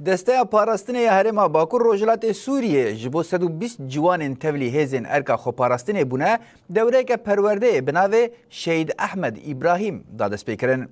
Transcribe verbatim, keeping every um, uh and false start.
Desteya Parastinê ya Herêma Bakur Rojhilatê Sûriyê ji bo sed û bîst ciwanên tevlî hêzên erka xweparastinê bûne, dewreyeke perwerdeyê bi navê Şehîd Ehmed Îbrahîm da destpêkirin.